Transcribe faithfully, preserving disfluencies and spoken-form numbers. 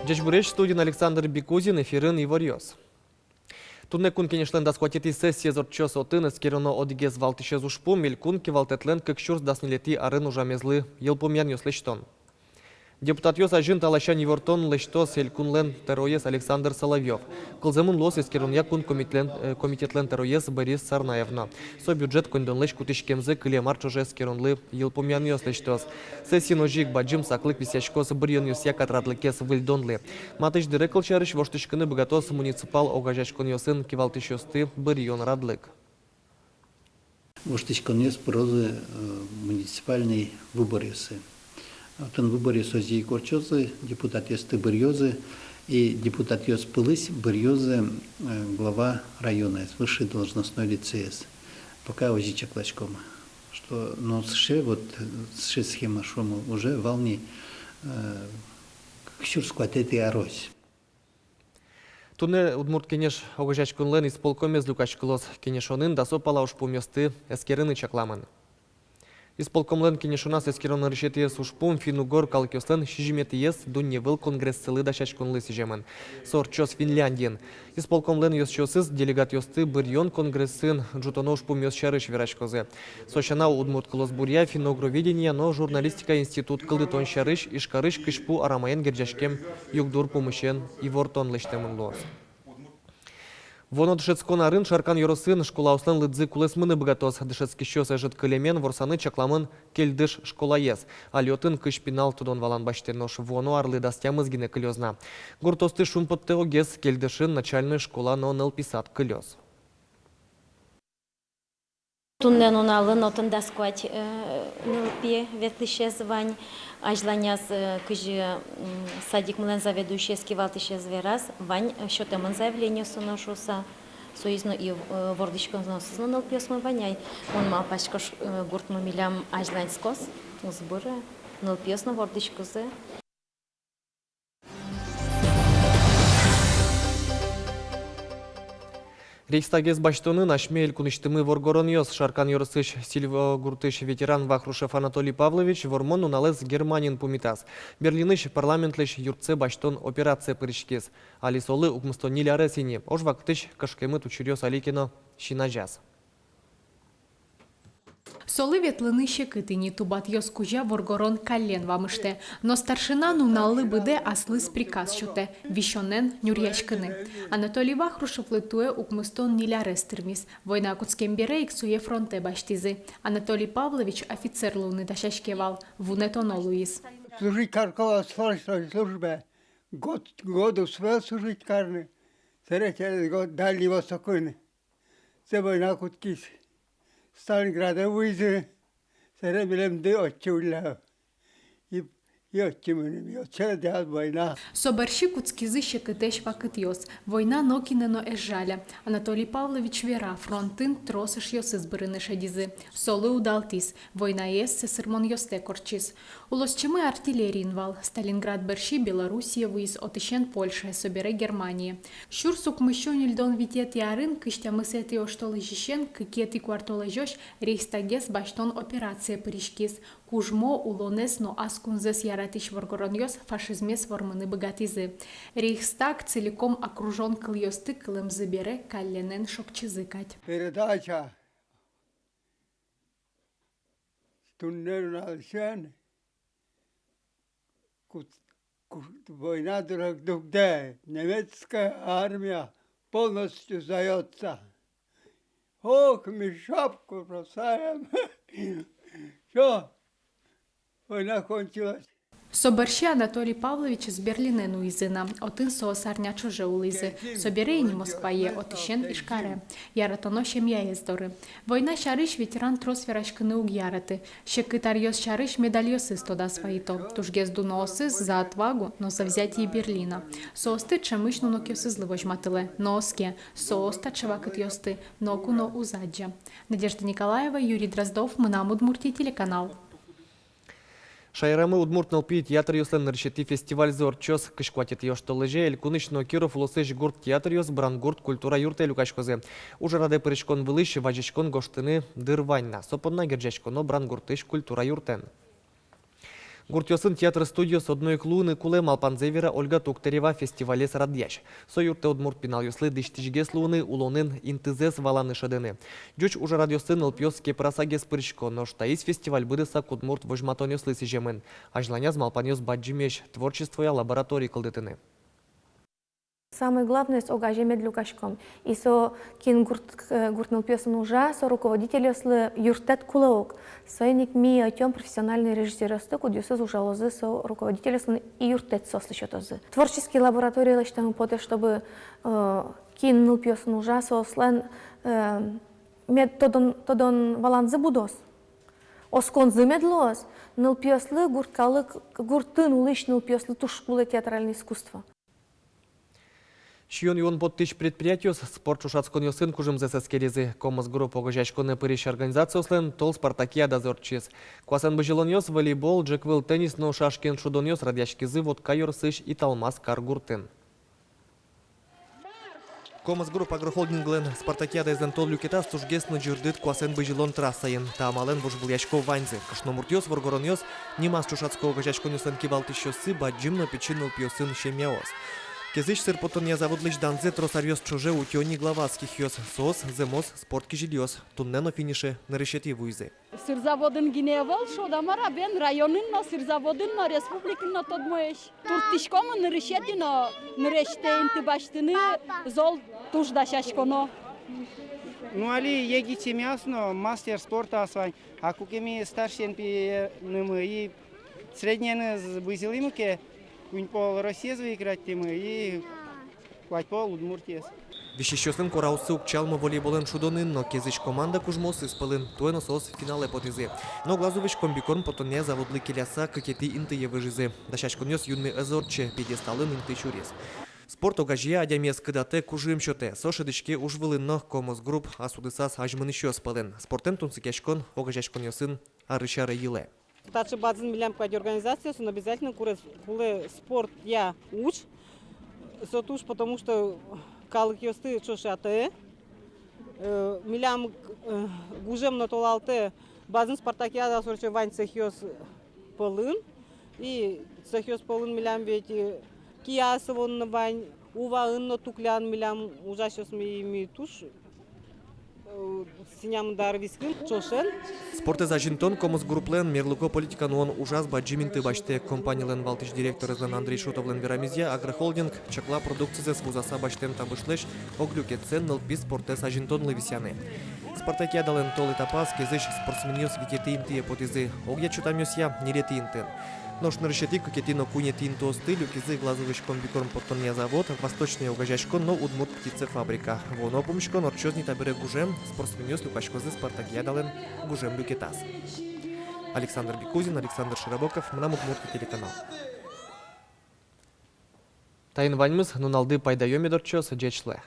Ӟечбуресь! Студиын Александр Бикузин, эфирын иворъёс. Туннэ Кун Кенешлэн дас куатетӥ сессиез ортчоз. Отын эскероно одӥгез валтӥсез ужпум — Элькун кивалтэтлэн кык сюрс дас ньылетӥ арын ужамезлы йылпумъянъёс лэсьтон. Депутатъёс азьын та ласянь ивортон лэсьтоз Элькунлэн тӧроез Александр Соловьёв. Кылзэмын луоз эскеронъя Кун комитлэн-, э, комитетлэн тӧроез Борис Сарнаев но. Со бюджет коньдонлэсь кутӥськемзэ кылем ар ӵоже эскеронлы йылпумъянъёс лэсьтоз. Сессиын озьы ик бадӟым саклык висъяськоз быръёнъёсъя катрадлыкез выльдонлы. Матысь дыре, кылсярысь, воштӥськыны быгатоз муниципал огазеяськонъёсын кивалтӥсьёсты быръён радлык. Воштӥськонъёс пырозы, э, муниципальный выборъёсы. Отын выборъёс озьы ик ортчозы, депутатъёсты быръёзы, и депутатъёс пӧлысь быръёзы, э, глава районаез, высший должностной лицеез. Пока озьы чакласьком, что, но сыӵе вот, э, сыӵе схема, шуом, уже вал ни, э, кык сюрс куатетӥ арозь. Туннэ Удмурт Кенеш огазеяськонлэн исполкомез люкаськылоз. Кенешонын дасо пала ужпумъёсты эскерыны чакламын. Исполкомлэн кенешоназ эскерон нырысетӥез ужпум финн-угор калыкъёслэн сизьыметӥез дунневыл конгрессылы дасяськонлы сӥземын. Со ортчоз Финляндиын. Исполкомлэн ёзчиосыз делегатъёсты быръён конгрессын ӝутоно ужпумъёс сярысь вераськозы. Со сяна, удмурт кылосбуръя, финно-угроведения но журналистика институт кылдытон сярысь Ижкарысь кызьпу арамаен герӟаськем югдур пумысен ивортон лэсьтэмын луоз. Вуоно дышетскон арын Шаркан ёросын школаослэн лыдзы кулэсмыны быгатоз. Дышетскисьёс ӧжыт кылемен ворсаны чакламын Кельдыш школаез. Али отын кызь пинал тодон-валан басьтэ, нош вуоно арлы дас тямыс гинэ кылёз на. Гуртъёсты шумпоттэ огез: Кельдышын начальной школа но нылпи сад кылёз. Туннэ нуналын отын дас куать, э, нылпи ветлӥсез вань. Азьланяз, э, кызьы, м, садикмылэн заведующиез, кивалтӥсез вераз, вань, э, сётэмын заявлениосы но шуыса. Соиз но и, э, вордӥськонъёсыз но нылпиосмы вань ай. Мон малпасько, ш-, э, гуртмы милям азьланьскоз, уз быры, нылпиос но вордӥськозы. Рейхстагез басьтонын асьме элькунысьтымы воргоронъёс. Шаркан ёросысь Сильво гуртысь ветеран Вахрушев Анатолий Павлович Вормон нуналэз Германиын пумитаз. Берлинысь парламентлэсь юртсэ басьтон операцие пыриськиз. Али солы укмыстон ньыль арес ини. Ож вакытысь кышкемыт учыръёс али ке но син азяз. Солы ветлыны секыт ини, тубатъёс кузя воргорон каллен вамыштэ. Но старшина нуналлы быдэ аслыз приказ сётэ: висёнэн нюръяськыны. Анатолий Вахрушевлы туэ укмыстон ньыль арес тырмиз. Война кутскем бере ик сое фронтэ басьтӥзы. Анатолий Павлович офицер луыны дасяське вал, вунэтоно луиз. Служить каркала срочной службе. Год, год успел служить карны. Сэре через год Дальний Востокын. Со война кутскиз. Сталинградэ вуизы, сэре милемды отчы улля. И, и отчы мынӥм, и отчы дяд война. Со бӧрсьы кутскизы секытэсь вакытъёс. Война нокинэ но ӧз жаля. Анатолий Павлович вера, фронтын трос эшъёсыз бырыны шедизы. Солы удалтӥз. Войнаез сӧсырмонъёстэк ортчиз. Улосчимы артиллериын вал. Сталинград бӧрсьы Белоруссие вуиз, отысен Польшае, собере Германие. Сюрс укмыссю ньыльдон витетӥ арын, кызь тямысэтӥ оштолэзьысен кыкетӥ куартолэзёзь, Рейхстагез басьтон операцие пыриськиз. Кужмо, улонэз но ас кунзэс яратӥсь воргоронъёс фашизмез вормыны быгатӥзы. Рейхстаг целиком окружён кылъёсты кылэмзы бере калленэн шокчизы кадь. Передача. Туннэ нуналысен кут-, кут-, война дугдэ, дугдэ, немецкая армия полностью сдаётся. Ох, ми шапку бросаем. Всё, война кончилась. Со бӧрсьы Анатолий Павловичез Берлинэ нуизы на, отын соос арня ӵоже улӥзы. Собере ини Москвае, отысен Ижкаре. Яратоно семьяез доры. Война сярысь ветеран трос вераськыны уг яраты. Секыт аръёс сярысь медальёсыз тодаз вайыто. Тужгес дуноосыз за отвагу но за взятие Берлина. Соосты ӵемысь нунокъёсызлы возьматылэ. Но оске, соос таӵе вакытъёсты ноку но уз адӟе. Надежда Николаева, Юрий Дроздов, «Мынам Удмуртие» телеканал. Шаерамы удмурт нылпи театръёслэн нырысетӥ фестивальзы ортчоз. Кызь куатетӥ оштолэзе элькунысь но Киров улосысь гурт театръёс Брангурт культура юртэ люкаськозы. Ужрадэ пыриськон вылысь вазиськон гожтыны дыр вань на. Со понна герӟаськоно Брангуртысь культура юртэн. Гуртъёсын театр студиос одно ик луыны кулэ, малпанзэ вера Ольга Туктарева, фестивалез радъясь. Со юрттэ удмурт пиналъёслы дӥсьтӥсьгес луыны, улонын интызэс валаны шӧдыны. Ӟуч ужрадъёсы нылпиос кепырасагес пырисько, нош таиз фестиваль быдэсак удмурт возьматонъёслы сӥземын. Азьланяз малпанъёс бадӟымесь: творчествоя лаборатория кылдытыны. Самой главноез, огазе мед люкаськом. И со, кин гурт, э, гурт нылпиосын ужа, со руководительёслы юрттэт кулэ ук. Соин ик ми ӧтём профессиональной режиссёръёсты, кудъёсыз ужалозы со руководительёслэн и юрттэт соослы сётозы. Творческий лаборатория лэсьтэммы потэ, чтобы, э, кин нылпиосын ужа, соослэн, э, мед тодон, тодон-валанзы будоз. Осконзы мед луоз. Нылпиослы, гурт калык, гуртын улӥсь нылпиослы туж кулэ театральной искусство. Сиён-юон поттӥсь предприятиос спорт ӵошатсконъёсын кужымзэс эскеризы. «Комос Групп» огазеяськонэ пырись организациослэн тол спартакиадазы ортчиз. Куасэн бызьылонъёс, волейбол, ӝӧк выл теннис но шашкаен шудонъёс радъяськизы Вотка ёросысь Италмас каргуртын. «Комос Групп» агрохолдинглэн спартакиадаезлэн тол люкетаз тужгес но ӟырдыт куасэн бызьылон трассаын. Та амалэн вожвылъясько ваньзы: кышномуртъёс, воргоронъёс, нимаз ӵошатско огазеяськонъёслэн кивалтӥсьёссы, бадӟым но пичи нылпиосын семьяос. Кезысь сыр поттонъя заводлэсь данзэ трос аръёс ӵоже утё ни главатскихъёс. Соос зэмос спорт кизилиос. Туннэ но финише нырысетӥ вуизы. Сыр заводын гинэ ӧвӧл, шуод-а, мар-а, бен, районын но, сыр заводын но, республикаын но тодмоесь. Турттӥськомы нырысетӥ но, нырысетӥ инты басьтыны зол туж дасяськоно. Ну, али егит семьяос но, мастер спорта ас вань. А куке ми старшен пиенымы и средненыз бызьылӥмы ке, куинь пол Россиез выиграть тӥмы и куать пол Удмуртиез. Висисьёслэн куараоссы уг чалмы волейболэн шудонын но. Кезысь команда кужмоосыз пӧлын туэ но соос финалэ потӥзы. Но Глазовысь комбикорм поттонъя заводлы келяса, кыкетӥ интые выжизы. Дасяськонъёс юнме ӧз ортче, пьедесталын инты сюриз. Спорт огазея, адямиез кыдатэ, кужым сётэ. Со шӧдӥське уж вылын но. «Комос Групп» ас удысаз азьмынӥсьёс пӧлын. Спортэн тунсыкъяськон огазеяськонъёсын арысь аре йылэ. Таӵе бадӟым милям кадь организациосын обязательно куре-, кулэ спортъя уж. Со туж, потому что калыкъёсты ӵошатэ. Э, милям, э, гужем но толалтэ, бадӟым спартакиадаос ортчо вань цехъёс пӧлын. И цехъёс пӧлын милям ведь, э, Киясовоын но вань, Уваын но, Тукляын милям ужасьёсмы, и ми туж, э, сӥнямын дыр вискын ӵошен. Спортэз азинтон «Комос Групплэн» мерлыко политика нуон ужаз бадӟым инты басьтэ. Компанилэн валтӥсь директорезлэн Андрей Шутовлэн верамезъя, агрохолдинг чакла продукцизэс вузаса басьтэм табышлэсь ог люкетсэ нылпи спортэз азинтонлы висъяны. Спартакиадалэн тол этапаз Кезысь спортсменъёс витетӥ интые потӥзы, огъя чотамъёсъя — ньылетӥ интын. Нош нырысетӥ, кыкетӥ но куинетӥ интыосты люкизы Глазовысь комбикорм поттонъя завод, «Восточный» огазеяськон но «Удмурт птицефабрика». Вуоно пумиськон ортчоз ни табере гужем, спортсменъёс люкаськозы спартакиадалэн гужем люкетаз. Александр Бекузин, Александр Широбоков, «Мынам Удмуртие» телеканал. Таин ваньмыз. Нуналды пайдаё мед ортчоз. Ӟеч луэ.